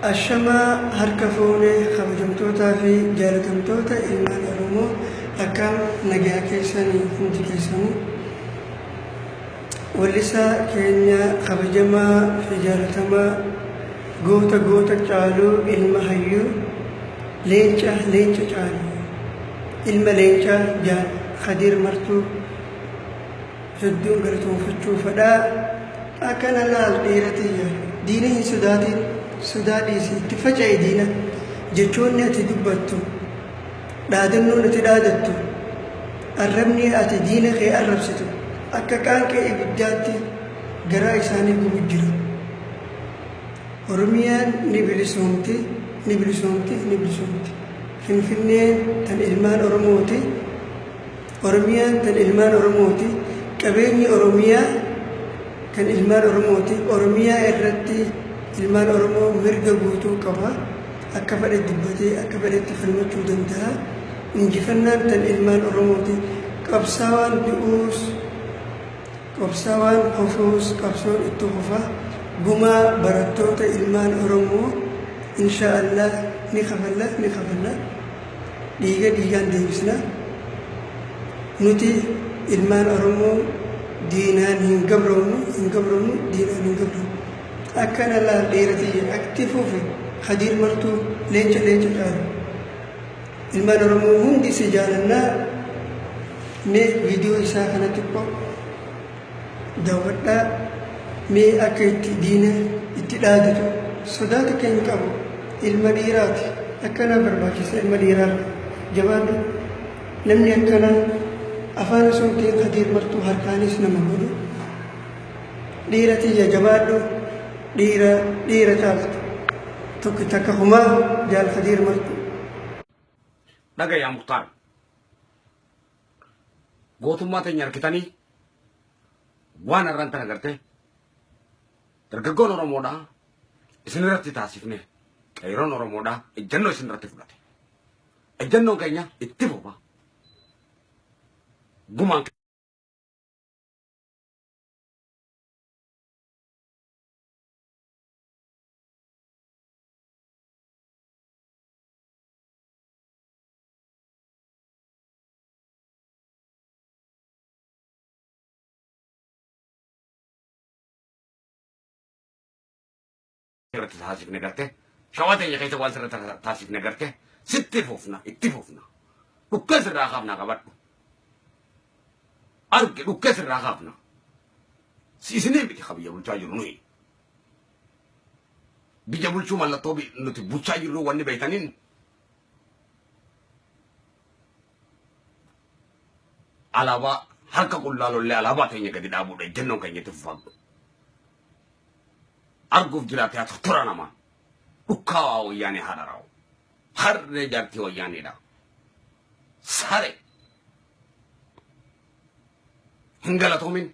Ashamaa harka fuune, kabajamtootaa fi jaalatamtoota ilmaan Oromoo, akkam nagaa keessanii hundi keessanuu? Wallisaa keenya kabajamaa fi jaalatamaa, goota goota caaluu, ilma hayyuu, leenca leenca caalu, ilma leencaa, Jaal Khadiir Martuu hedduun galatoonfachuu fedhaa. Akkana laal dhiira tiyya, diina hin sodaatin, sodaa dhiisi, itti faca'e diina. Jechoonni ati dubbattu, dhaadannoon ati dhaadattu, arrabni ati diina kee arrabsitu akka qaanqee ibiddaatti garaa isaanii gubu jira. Oromiyaan ni bilisoomti, ni bilisoomti, ni bilisoomti. Finfinneen tan ilmaan Oromooti. Oromiyaan tan ilmaan Oromooti. Qabeenyi Oromiyaa kan ilmaan Oromooti. Oromiyaa irratti ilmaan Oromoo mirga guutuu qaba. Akka fedhe dubbatee akka fedhetti falmachuu danda'a. Injifannaan tan ilmaan Oromooti. Qabsaawaan du'uus, qabsaawaan kufuus, qabsoon itti kufa. Gumaa barattoota ilmaan Oromoo insha Allah ni kafalla, ni kafalla. Dhiiga dhiigaan deebisna. Nuti ilmaan Oromoo diinaan hin gabroomnu, hin gabroomnu, diinaan hin gabroomnu. Akkana laal dhiira tiyya, akti fufi Khadiir Martuu, leenca leenca caalu. Ilmaan Oromoo hundi si jaalannaa. Mee viidiyoo isaa kana xiqqoo daawwadhaa. Mee akka itti diina itti dhaadatu, sodaa takka hin qabu. Ilma dhiiraati. Akkana barbaachisa ilma dhiiraarra. Jabaadhu. Namni akkana afaan osoo hin ta'in Khadiir Martuu harkaanis nama godhu. Dhiira tiyya, jabaadhu, dhiira dhiira caaltu. Tokko takka kumaa, Jaal Khadiir Martuu. Dhagayaa Muktaar. Gootummaa teenya harkitanii waan har'aan tana gartee dargaggoon Oromoodhaa isin irratti taasifne, qeerroon Oromoodhaa ejjennoo isin irratti fudhate. Ejjennoon keenya itti fufa. Gumaan irratti taasifne gartee shawaa teenya keessa waan sirratti taasifne gartee sitti fufna, itti fufna. Dhukkee sirraa kaafna, qabadhu. Arge, dhukkee sirraa kaafna. Si isinii miti ka biyya bulchaa jiru nuyi. Biyya bulchuu mallattoo nuti bulchaa jirru wanni beektaniin alaabaa harka qullaa lollee alaabaa teenya gadi dhaabuudha. Ejjennoon keenya itti fufaa. Arguuf jiraate haa tortora namaa. Dhukkaawaa wayyaanee haadha raa'u. Harree jaartii wayyaaneedha. Sare. Hin galatoomin.